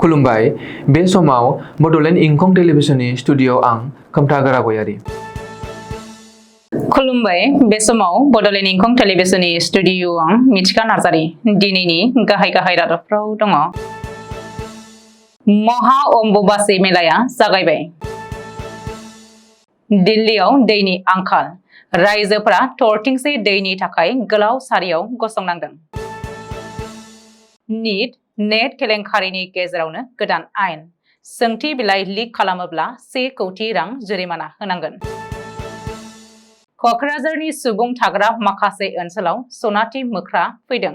खुलुमबाय बे समाव बडोलेण्ड इंखं टेलिभिजननि स्टुडिअ आं खोमथागोरा गयारि। खुलुमबाय बे समाव बडोलेण्ड इंखं टेलिभिजननि स्टुडिअ आं मिथिखा नार्जारि। दिनैनि गाहाय रादाबफ्राव दङ। महा अम्बुबासि मेलाया जागायबाय। दिल्लीयाव दैनि आंखाल, रायजोफोरा थरथिंसे दैनि थाखाय गोलाव सारियाव गसंनांदों। नीट नेट केलेंकारिनि गेजेरावनो गोदान आयेन, सोंथि बिलाइ लिक खालामोब्ला 1 कौटि रां जुरिमाना होनांगोन। कक्राझारनि सुबुं थाग्रा माखासे ओनसोलाव सनाथि मोख्रा फैदों।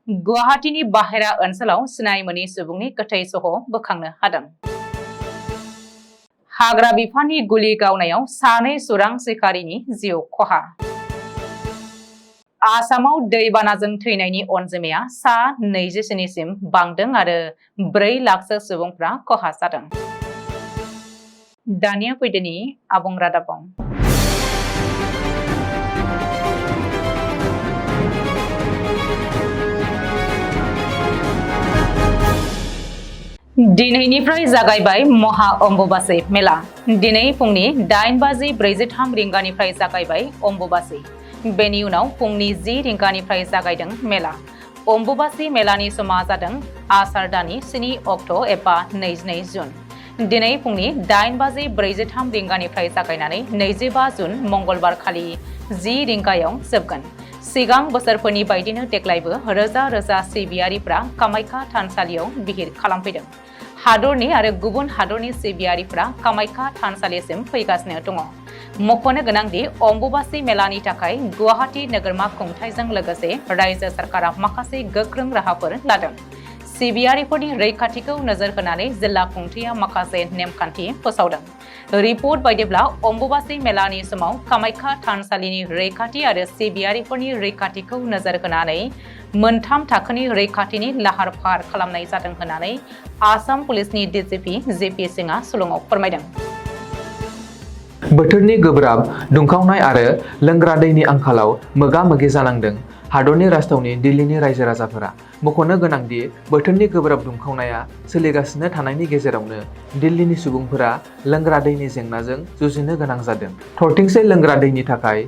गुवाहाटीनि बाहेरा ओनसोलाव सिनाय मोनि सुबुंनि गोथै सह बोखांनो हादों। हाग्रा बिफाननि गुलि गावनायाव 2 सुरां सिखारिनि जिउ खहा। आसामाव दैबानाजों थैनायनि अनजिमाया 27सिम बांदों आरो 4 लाखसो सुबुंफ्रा खहा जादों। दानिया फैदोनि आबुं रादाबाव। दिनैनिफ्राय जागायबाय महा अम्बुबासि मेला। दिनै फुंनि 8:43 रिंगानिफ्राय जागायबाय अम्बुबासि। बेनि उनाव फुंनि 10 रिंगानिफ्राय जागायदों मेला। अम्बुबासि मेलानि समा जादों आसार दाननि 7 अक्ट' एबा 22 जुन। दिनै फुंनि 8:43 रिंगानिफ्राय जागायनानै 25 जुन मंगलबार खालि 10 रिंगायाव जोबगोन। सिगां बोसोरफोरनि बायदिनो देग्लायबो रोजा रोजा सिबियारिफ्रा कामाख्या थानसालियाव बिहिर खालामफैदों। हादरनि आरो गुबुन हादरनि सिबियारिफ्रा कामाख्या थानसालिसिम फैगासिनो दङ। मख'नो गोनांदि अम्बुबासि मेलानि थाखाय गुवाहाटी नोगोरमा खुंथायजों लोगोसे रायजो सरकारा माखासे गोख्रों राहाफोर लादों। सिबियारिफोरनि रैखाथिखौ नोजोर होनानै जिल्ला खुंथाया माखासे नेमखान्थि फोसावदों। रिपर्ट बायदिब्ला अम्बुबासि मेलानि समाव कामाख्या थानसालिनि रैखाथि आरो सिबियारिफोरनि रैखाथिखौ नोजोर होनानै 3 थाखोनि रैखाथिनि लाहार फाहार खालामनाय जादों होननानै आसाम पुलिसनि DGP JP सिंहआ सुलुङाव फोरमायदों। बोथोरनि गोब्राब दुंखावनाय आरो लोंग्रा दैनि आंखालाव मोगा-मोगि जानांदों हादरनि राजथावनि दिल्लीनि रायजो राजाफोरा। मख'नो गोनांदि बोथोरनि गोब्राब दुंखावनाया सोलिगासिनो थानायनि गेजेरावनो दिल्लीनि सुबुंफोरा लोंग्रा दैनि जेंनाजों जुजिनो गोनां जादों। थरथिंसे लोंग्रा दैनि थाखाय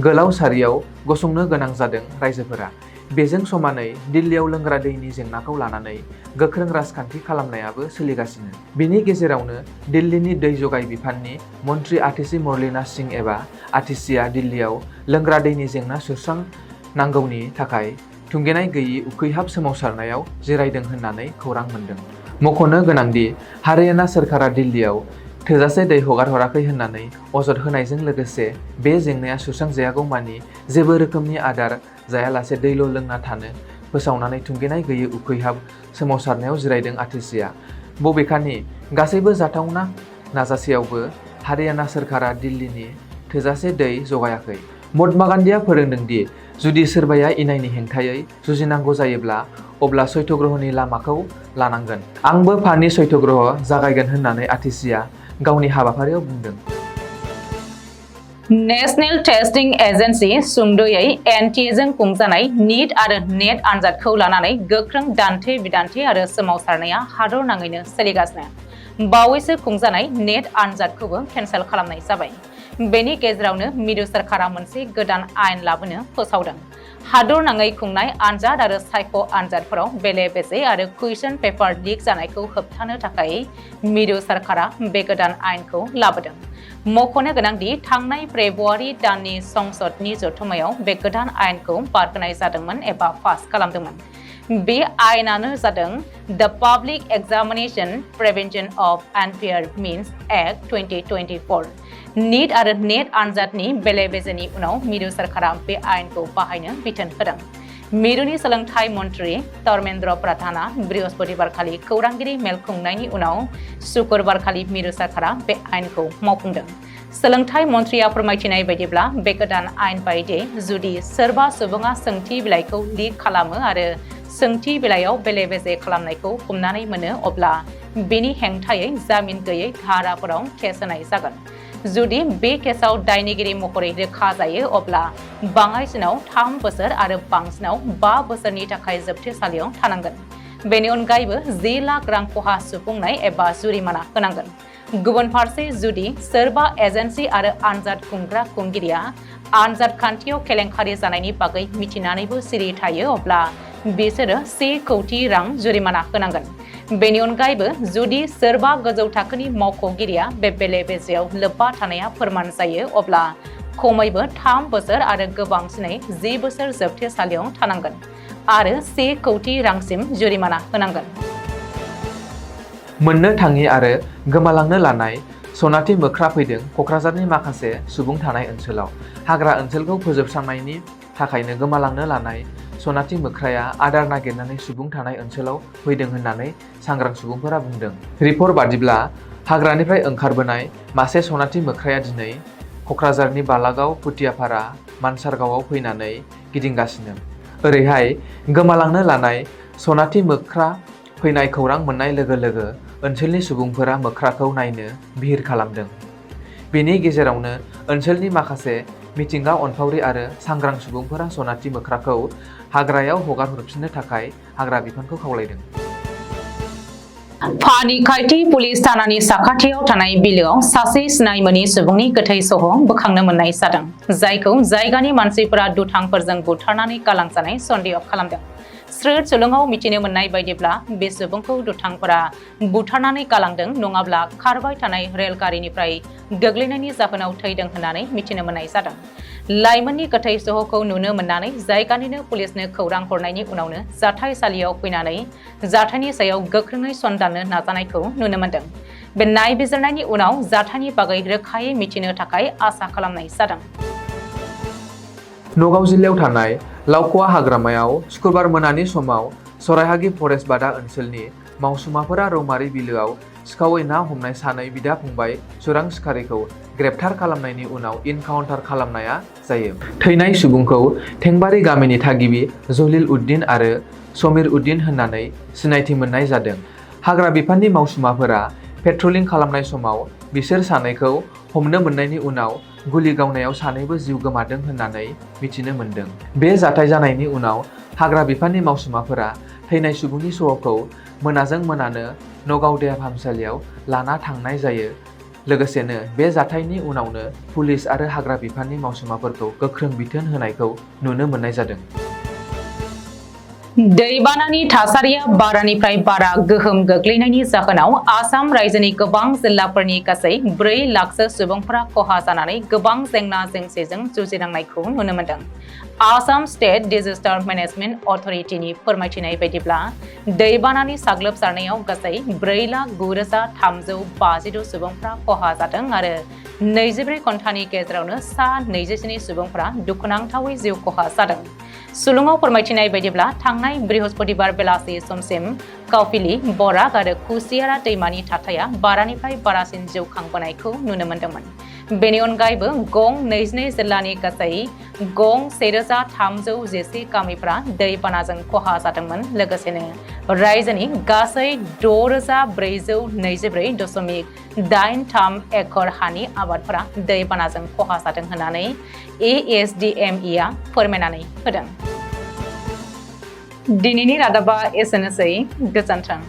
गोलाव सारियाव गसंनो गोनां जादों रायजोफोरा। बेजों समानै दिल्लीयाव लोंग्रा दैनि जेंनाखौ लानानै गोख्रों राजखान्थि खालामनायाबो सोलिगासिनो। बिनि गेजेरावनो दिल्लीनि दै जगाय बिफाननि मन्थ्रि आतिशि मरलिना सिंह एबा आतिशिया दिल्लीयाव लोंग्रा दैनि जेंना सुस्रांनांगौनि थाखाय थुंगेनाय गैयि उखैहाब सोमावसारनायाव जिरायदों होननानै खौरां मोन्दों। मख'नो गोनांदि हारियाना सोरखारा दिल्लीयाव थोजासे दै हगारहराखै होननानै अजद होनायजों लोगोसे बे जेंनाया सुस्रांजायागौमानि जेबो रोखोमनि आदार जायालासे दैल' लोंना थानो फोसावनानै थुंगेनाय गैयै उखैहाब सोमावसारनायाव जिरायदों आतिशिया। बबेखानि गासैबो जाथावना नाजासेयावबो हारियाना सोरखारा दिल्लीनि थोजासे दै जगायाखै। महात्मा गान्धीआ फोरोंदों दि जुदि सोरबाया इनायनि हेंथायै जुजिनांगौ जायोब्ला अब्ला सत्यग्रहनि लामाखौ लानांगोन। आंबो फारनि सत्यग्रह जागायगोन होननानै आतिशिया गावनि हाबाफारियाव बुंदों। नेशनेल टेस्टिं एजेन्सि सुंद'यै NTA जों खुंजानाय नीट आरो नेट आनजादखौ लानानै गोख्रों दान्थे-बिदान्थे आरो सोमावसारनाया हादर नाङैनो सोलिगासिनो। बावैसो खुंजानाय नेट आनजादखौबो केन्सेल खालामनाय जाबाय। बेनि गेजेरावनो मिरु सोरखारा मोनसे गोदान आयेन लाबोनो फोसावदों। हादर नाङै खुंनाय आनजाद आरो सायख' आनजादफोराव बेले-बेजे आरो कुइसन पेपार लिक जानायखौ होबथानो थाखाय मिरु सोरखारा बे गोदान आयेनखौ लाबोदों। मख'नो गोनांदि थांनाय फेब्रुवारि दाननि संसदनि जथुम्मायाव बे गोदान आयेनखौ बारहोनाय जादोंमोन एबा पास खालामदोंमोन। बे आयेनानो जादों the public examination prevention of unfair means act 2024। NEET आरो नेट आनजादनि बेले-बेजेनि उनाव मिरु सोरखारा बे आयेनखौ बाहायनो बिथोन होदों। मिरुनि सोलोंथाइ मन्थ्रि धर्मेन्द्र प्रधानआ बृहस्पतिबारखालि खौरांगिरि मेल खुंनायनि उनाव शुक्रबारखालि मिरु सोरखारा बे आयेनखौ मावफुंदों। सोलोंथाइ मन्थ्रिया फोरमायथिनाय बायदिब्ला बे गोदान आयेन बायदियै जुदि सोरबा सुबुङा सोंथि बिलाइखौ लिक खालामो आरो सोंथि बिलाइयाव बेले-बेजे खालामनायखौ हमनानै मोनो अब्ला बेनि हेंथायै जामिन गैयै धाराफोराव केस होनाय जागोन। जुदि बे केसाव दायनिगिरि महरै रोखा जायो अब्ला बाङाइसिनाव 3 बोसोर आरो बांसिनाव 5 बोसोरनि थाखाय जोबथेसालियाव थानांगोन। बेनि अनगायैबो 10 लाख रां खहा सुफुंनाय एबा जुरिमाना होनांगोन। गुबुन फारसे जुदि सोरबा एजेन्सि आरो आनजाद खुंग्रा खुंगिरिया आनजाद खान्थियाव केलेंकारि जानायनि बागै मिथिनानैबो सिरि थायो अब्ला बिसोरो 1 कौटि रां जुरिमाना होनांगोन। बेनि अनगायैबो जुदि सोरबा गोजौ थाखोनि मावख'गिरिया बे बेले-बेजेआव लोब्बा थानाया फोरमान जायो अब्ला खमैबो 3 बोसोर आरो गोबांसिनै 10 बोसोर जोबथेसालियाव थानांगोन आरो 1 कौटि रांसिम जुरिमाना होनांगोन। मोननो थाङि आरो गोमालांनो लानाय सनाथि मोख्रा फैदों क'क्राझारनि माखासे सुबुं थानाय ओनसोलाव। हाग्रा ओनसोलखौ फोजोबस्रांनायनि थाखायनो गोमालांनो लानाय सनाथि मोख्राया आदार नागिरनानै सुबुं थानाय ओनसोलाव फैदों होननानै सांग्रां सुबुंफोरा बुंदों। रिपर्ट बादिब्ला हाग्रानिफ्राय ओंखारबोनाय मासे सनाथि मोख्राया दिनै क'क्राझारनि बालागाव, पुथियापारा, मानसारगावआव फैनानै गिदिंगासिनो। ओरैहाय गोमालांनो लानाय सनाथि मोख्रा फैनाय खौरां मोननाय लोगो लोगो ओनसोलनि सुबुंफोरा मोख्राखौ नायनो बिहिर खालामदों। बेनि गेजेरावनो ओनसोलनि माखासे मिथिंगा अनफावरि आरो सांग्रां सुबुंफोरा सनाथि मोख्राखौ हाग्रायाव हगार हरफिननो थाखाय हाग्रा बिफानखौ खावलायदों। पानिखायथि पुलिस थानानि साखाथियाव थानाय बिलोआव सासे सिनाय मोनि सुबुंनि गोथै सह' बोखांनो मोननाय जादों, जायखौ जायगानि मानसिफोरा दुथांफोरजों बुथारनानै गालांजानाय सन्देह खालामदों। स्रोद सुलुङाव मिथिनो मोननाय बायदिब्ला बे सुबुंखौ दुथांफोरा बुथारनानै गालांदों नङाब्ला खारबाय थानाय रेलगारिनिफ्राय गोग्लैनायनि जाहोनाव थैदों होननानै मिथिनो मोननाय जादों। लाइमोननि गोथै सह'खौ नुनो मोननानै जायगानिनो पुलिसनो खौरां हरनायनि उनावनो जाथायसालियाव फैनानै जाथायनि सायाव गोख्रोङै सन्दाननो नाजानायखौ नुनो मोनदों। बे नायबिजिरनायनि उनाव जाथायनि बागै रोखायै मिथिनो थाखाय आसा खालामनाय जादों। नगाव जिल्लायाव थानाय लावख'वा हाग्रामायाव सुक्रुबार मोनानि समाव सरायहागि फरेस्ट बादा ओनसोलनि मावसुमाफोरा रौमारि बिलोआव सिखावै ना हमनाय सानै बिदा-फंबाय सोरां सिखारिखौ ग्रेप्तार खालामनायनि उनाव इनकाउन्टार खालामनाया जायो। थैनाय सुबुंखौ थेंबारि गामिनि थागिबि जलिल उद्दिन आरो समिर उद्दिन होननानै सिनायथि मोननाय जादों। हाग्रा बिफाननि मावसुमाफोरा पेट्रलिं खालामनाय समाव बिसोर सानैखौ हमनो मोननायनि उनाव गुलि गावनायाव सानैबो जिउ गोमादों होननानै मिथिनो मोन्दों। बे जाथाय जानायनि उनाव हाग्रा बिफाननि मावसुमाफोरा थैनाय सुबुंनि सह'खौ मोनाजों मोनानो नगाव देहा फाहामसालियाव लाना थांनाय जायो। लोगोसेनो बे जाथायनि उनावनो पुलिस आरो हाग्रा बिफाननि मावसुमाफोरखौ गोख्रों बिथोन होनायखौ नुनो मोननाय जादों। दैबानानि थासारिया बारानिफ्राय बारा गोहोम गोग्लैनायनि जाहोनाव आसाम रायजोनि गोबां जिल्लाफोरनि गासै 4 लाखसो सुबुंफोरा खहा जानानै गोबां जेंना-जेंसिजों जुजिनांनायखौ नुनो मोनदों। आसाम स्टेट डिजास्टार मेनेजमेन्ट अथ'रिटिनि फोरमायथिनाय बायदिब्ला दैबानानि साग्लोबसारनायाव गासै 4,09,352 सुबुंफोरा खहा जादों आरो 24 घन्टानि गेजेरावनो सा 27 सुबुंफोरा दुखुनांथावै जिउ खहा जादों। सुलुङाव फोरमायथिनाय बायदिब्ला थांनाय बृहस्पतिबार बेलासि समसिम काउफिलि, बराक आरो कुसियारा दैमानि थाथाया बारानिफ्राय बारासिन जौखांबोनायखौ नुनो मोन्दोंमोन। बेनि अनगायैबो गं 22 जिल्लानि गासै गं 1311 गामिफोरा दैबानाजों खहा जादोंमोन। लोगोसेनो रायजोनि गासै 6,424.83 एकड़ हानि आबादफोरा दैबानाजों खहा जादों होननानै ASDME-आ फोरमायनानै होदों। दिनैनि रादाबा एसेनोसै। गोजोन्थों।